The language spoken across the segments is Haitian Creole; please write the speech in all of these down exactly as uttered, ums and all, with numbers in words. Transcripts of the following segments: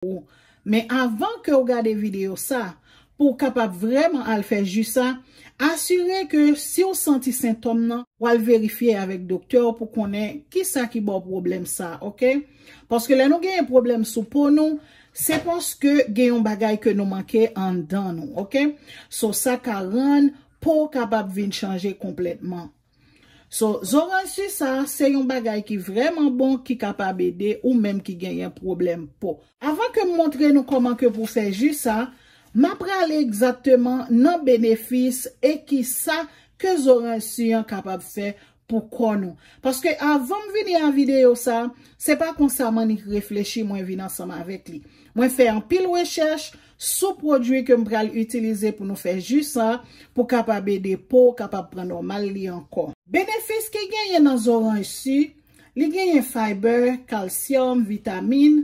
ou. Men avan ke w gade videyo sa, pou w kapab vrèman al fè ji sa, asire ke si w santi sentòm nan, w al verifye avèk doktè w pou konnen kisa ki ba w pwoblèm sa, oke? Paske lè nou genyen pwoblèm sou po nou, se paske gen yon bagay ke nou manke anndan nou, oke? So, sa ka rann po w kapab vin chanje konplètman. So, zoranj si sa, se yon bagay ki vrèman bon, ki kapab ede ou menm ki genyen pwoblèm po. Avan ke m montre nou kòman ke pou fè ji sa, m a prale egzakteman nan benefis e kisa ke zoranj si an kapab fè pou kò nou. Paske avan m vini a videyo sa, se pa konsa m annik reflechi mwen vin ansanm avèk li. Mwen fè anpil rechèch sou pwodui ke m pral itilize pou nou fè ji sa, pou kapab ede po w kapab pran nòmal li ankò. Benefis ki genyen nan zoranj si, li genyen fayba, kalsyòm, vitamin,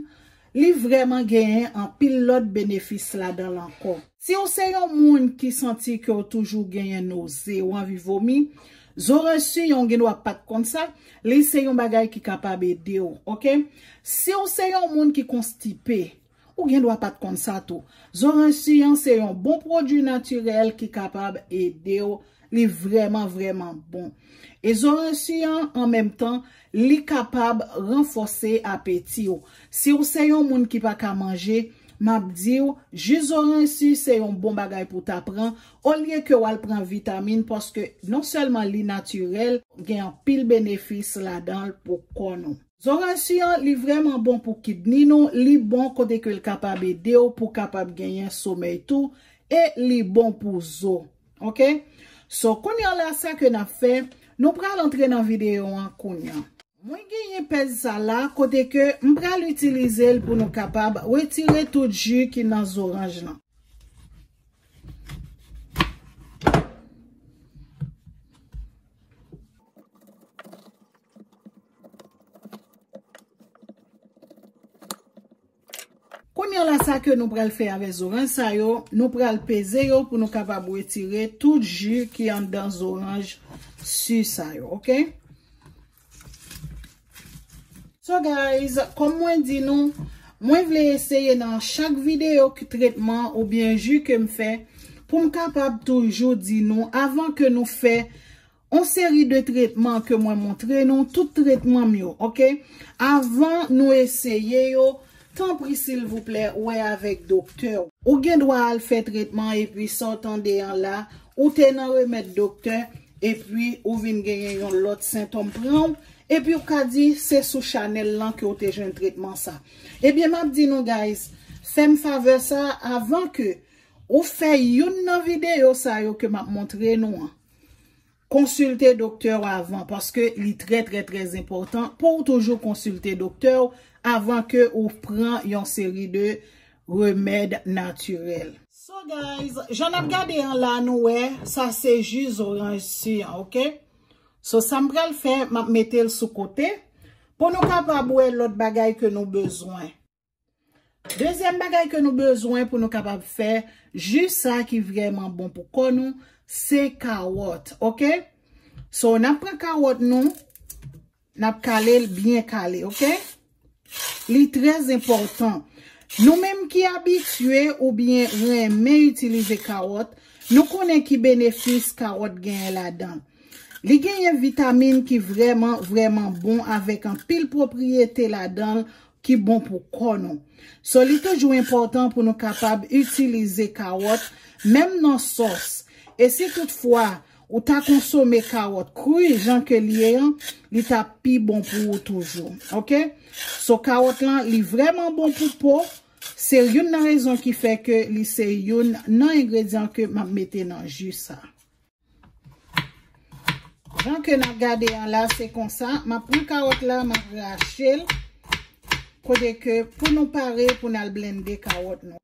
li vrèman genyen anpil lòt benefis ladan l ankò. Si w se yon moun ki santi ke w toujou genyen noze, w anvi vomi, zoranj si an, ou gen dwa pa t konn sa, li se yon bagay ki kapab ede w, oke? Si w se yon moun ki konstipe, ou gen dwa pa t konn sa tou. Zoranj si an se yon bon pwodui natirèl ki kapab ede w. Li vrèman, vrèman bon. E zoranj si an, an menm tan, li kapab ranfòse apeti w. Si w se yon moun ki pa ka manje, m ap di w, ji zoranj si se yon bon bagay pou w ta pran, olye ke w al pran vitamin, paske non sèlman li natirèl, gen anpil benefis ladan l pou kò nou. Zoranj si an, li vrèman bon pou kidni nou, li bon kote ke l kapab ede w pou w kapab genyen somèy tou, e li bon pou zo. Oke? So, kounye a la, sa ke n ap fè, nou pral antre nan videyo an kounye a. Mwen genyen pèz sa la, kote ke m pral itilize l pou nou kapab retire tout ji ki nan zoranj lan. Kounye a la, sa ke nou pral fè avèk zoranj sa yo, nou pral peze yo pou nou kapab retire tout ji ki anndan zoranj si sa yo, oke? So guys, kòm mwen di nou, mwen vle eseye nan chak videyo ki tretman oubyen ji ke m fè pou m kapab toujou di nou avan ke nou fè yon seri de tretman ke mwen montre nou, tout tretman m yo, oke? Avan nou eseye yo, tanpri silvouplè, wè avèk doktè w. Ou gen dwa al fè tretman epi sa w tande an la, ou te nan remèd doktè, epi ou vin genyen yon lòt sentòm pran w, epi ou ka di se sou chanèl lan ke w te jwenn tretman sa. Ebyen, m ap di nou, guys, fè m favè sa avan ke ou fè youn nan videyo sa yo ke m ap montre nou an. Konsilte doktè w avan, paske li trè, trè, trè enpòtan pou w toujou konsilte doktè w avan ke ou pran yon seri de remèd natirèl. So guys, jan n ap gade an la, nou wè, sa se ji zoranj si an, oke? So, sa m pral fè, m ap mete l sou kote pou nou kapab wè lòt bagay ke nou bezwen. Dezyèm bagay ke nou bezwen pou nou kapab fè ji sa ki vrèman bon pou kò nou, se kawòt, oke? So, n ap pran kawòt nou, n ap kale l byen kale, oke? Li trè enpòtan. Nou menm ki abitye oubyen renmen itilize kawòt, nou konnen ki benefis kawòt genyen ladan l. Li genyen vitamin ki vrèman, vrèman bon avèk anpil pwopriyete ladan l ki bon pou kò nou. So, li toujou enpòtan pou nou kapab itilize kawòt, menm nan sòs. E si toutfwa ou ta konsome kawòt kri jan ke l ye an, li t ap pi bon pou ou toujou. Oke? So, kawòt lan, li vrèman bon pou po. Se youn nan rezon ki fè ke li se youn nan engredyan ke m ap mete nan ji sa. Jan ke n ap gade an la, se konsa. M ap pran kawòt la, m ap rache l. Kote ke pou nou pare pou n al blende kawòt nou.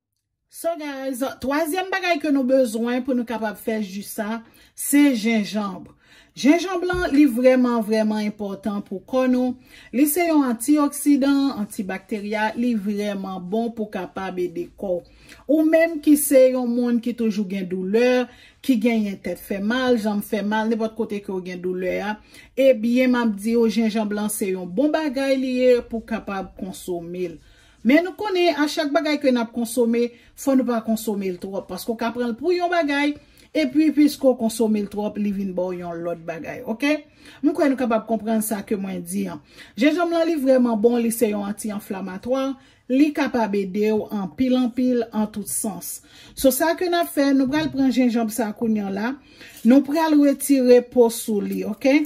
So guys, twazyèm bagay ke nou bezwen pou nou kapab fè ji sa, se jenjanm. Jenjanm lan, li vrèman, vrèman enpòtan pou kò nou. Li se yon antioksidan, antibakterya, li vrèman bon pou kapab ede kò w. Ou menm ki se yon moun ki toujou gen doulè, ki genyen tèt fè mal, janm fè mal, nenpòt kote ke w gen doulè a, ebyen, m ap di w, jenjanm lan se yon bon bagay li ye pou kapab konsome l. Men nou konnen a chak bagay ke n ap konsome, fò nou pa konsome l twòp, paske w ka pran l pou yon bagay, epi piske w konsome l twòp, li vin ba w yon lòt bagay, oke? M kwè nou kapab konprann sa ke mwen di an. Jenjanm lan, li vrèman bon, li se yon anti-anflamatwa, li kapab ede w anpil, anpil, an tout sans. So, sa ke n ap fè, nou pral pran jenjanm sa kounye a la, nou pral retire po sou li, oke?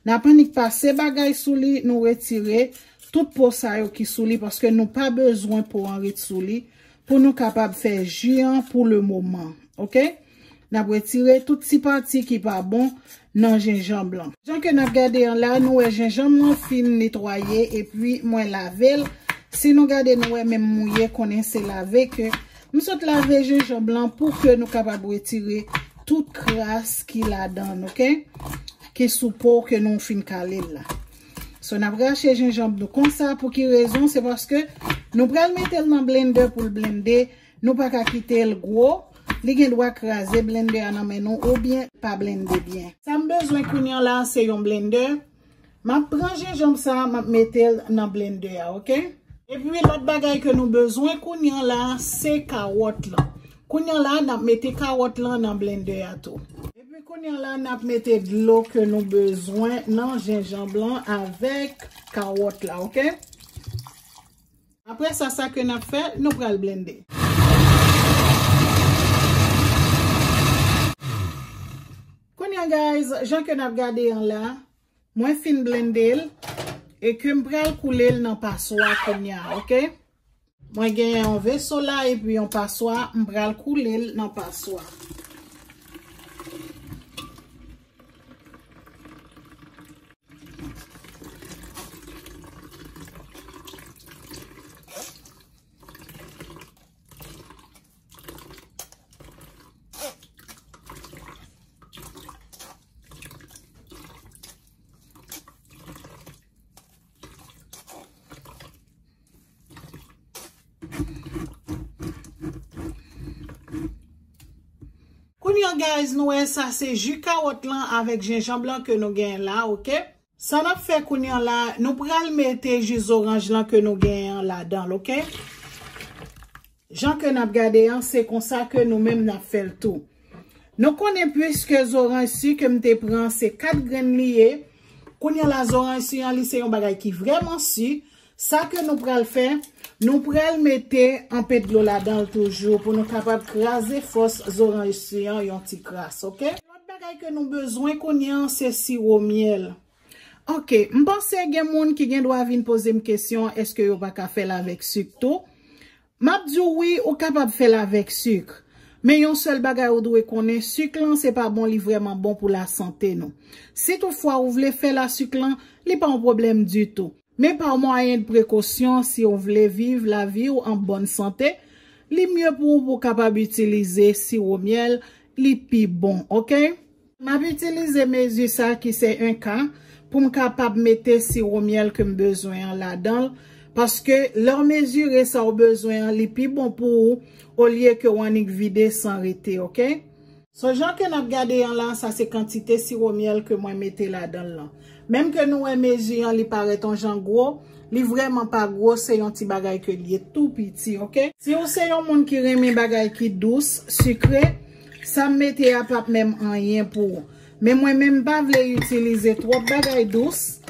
N ap annik pase bagay sou li, nou retire tout po sa yo ki sou li, paske nou pa bezwen po an ret sou li pou nou kapab fè ji an pou le moman, oke? N ap retire tout ti pati ki pa bon nan jenjanm lan. Jan ke n ap gade an la, nou wè jenjanm lan fin netwaye epi mwen lave l. Si nou gade, nou wè menm mouye, konnen se lave ke m sot lave jenjanm lan pou ke nou kapab retire tout kras ki ladan l, oke? Ki sou po ke nou fin kale l la. So, n ap rache jenjanm nou konsa. Pou ki rezon? Se paske nou pral mete l nan blendè pou l blende. Nou pa ka kite l gwo. Li gen dwa kraze blendè a nan men nou oubyen pa blende byen. Sa m bezwen kounye a la, se yon blendè. M ap pran jenjanm sa, m ap mete l nan blendè a, oke? Epi lòt bagay ke nou bezwen kounye a la, se kawòt lan. Kounye a la, n ap mete kawòt lan nan blendè a tou. Epi kounye a la, n ap mete dlo ke nou bezwen nan jenjanm lan avèk kawòt la, oke? Apre sa, sa ke n ap fè, nou pral blende. Kounye a, guys, jan ke n ap gade an la, mwen fin blende l e ke m pral koule l nan paswa kounye a, oke? Mwen genyen yon veso la epi yon paswa, m pral koule l nan paswa. Kounye a, guys, nou wè sa se ji kawòt lan avèk jenjanm lan ke nou genyen la, oke? Sa n ap fè kounye a la, nou pral mete ji zoranj lan ke nou genyen an ladan l, oke? Jan ke n ap gade an, se konsa ke nou menm n ap fè l tou. Nou konnen piske zoranj si ke m te pran se kat grenn li ye, kounye a la zoranj si an li se yon bagay ki vrèman si, sa ke nou pral fè, nou pral mete anpe dlo ladan l toujou pou nou kapab kraze fòs zoranj si an yon ti kras, oke? Lòt bagay ke nou bezwen kounye a se siwo myèl. Oke, m panse gen moun ki gen dwa vin poze m kesyon, èske yo pa ka fè l avèk sik tou? M ap di w wi, ou kapab fè l avèk sik. Men yon sèl bagay ou dwe konnen, sik lan se pa bon, li vrèman bon pou lasante nou. Si toutfwa ou vle fè l a sik lan, li pa yon pwoblèm ditou. Men pa mwayen de prekosyon, si w vle viv lavi w an bòn sante, li mye pou ou pou w kapab itilize siwo myèl, li pi bon, oke? M ap itilize mezi sa ki se en ka pou m kapab mete siwo myèl ke m bezwen an ladan l, paske lè w mezire sa w bezwen an, li pi bon pou ou, olye ke w annik vide san rete, oke? So, jan ke n ap gade an la, sa se kantite siwo myèl ke mwen mete ladan l lan. Menm ke nou wè mezi an, li parèt yon jan gwo, li vrèman pa gwo, se yon ti bagay ke l ye tou piti, oke? Si w se yon moun ki renmen bagay ki dous, sikre, sa m mete a p ap menm anyen pou ou. Men mwen menm m pa vle itilize twòp bagay dous.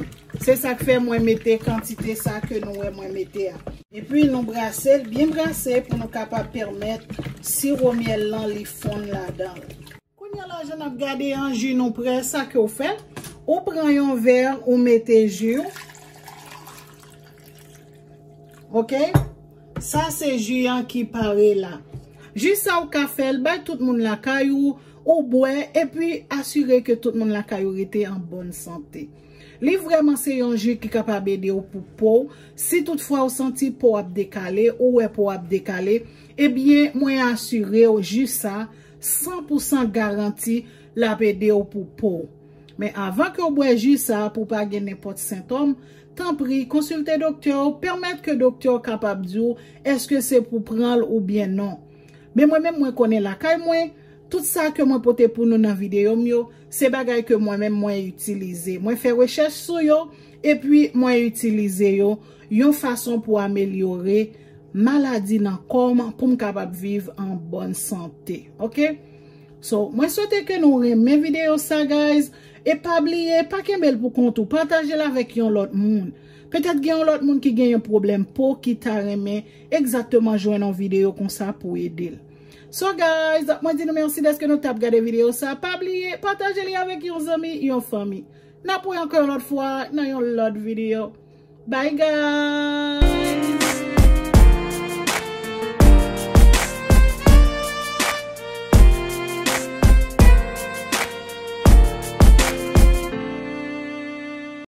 Se sa k fè mwen mete kantite sa ke nou wè mwen mete a. Epi nou brase l, byen brase pou nou kapab pèmèt siwo myèl lan li fonn ladan l. Kounye a la, jan n ap gade an, ji nou prè, sa ke w fè, ou pran yon vè, ou mete ji w. Oke? Sa se ji an ki pare la. Ji sa ou ka fè l bay tout moun lakay ou, ou bwè, epi asire ke tout moun lakay ou rete an bòn sante. Li vrèman se yon ji ki kapab ede w pou po w. Si toutfwa ou santi po w ap dekale, ou wè po w ap dekale, ebyen, mwen asire w ji sa, san pou san garanti, l ap ede w pou po w. Men avan ke w bwè ji sa a pou w pa gen nenpòt sentòm, tanpri konsilte doktè w, pèmèt ke doktè w kapab di w èske se pou pran l oubyen non. Men mwen menm mwen konnen lakay mwen, tout sa ke mwen pote pou nou nan videyo m yo, se bagay ke mwen menm mwen itilize. Mwen fè rechèch sou yo, epi mwen itilize yo yon fason pou amelyore maladi nan kò m pou m kapab viv an bòn sante. Ok? So, mwen swete ke nou renmen videyo sa, guys. E pa bliye, pa kenbe l pou kont ou. Pataje l avèk yon lòt moun. Petèt gen yon lòt moun ki gen yon pwoblèm po ki ta renmen egzakteman jwenn yon videyo konsa pou ede l. So, guys, mwen di nou mèsi dèske nou t ap gade videyo sa. Pa bliye, pataje li avèk yon zanmi, yon fanmi. N ap wè ankò yon lòt fwa nan yon lòt videyo. Bye, guys!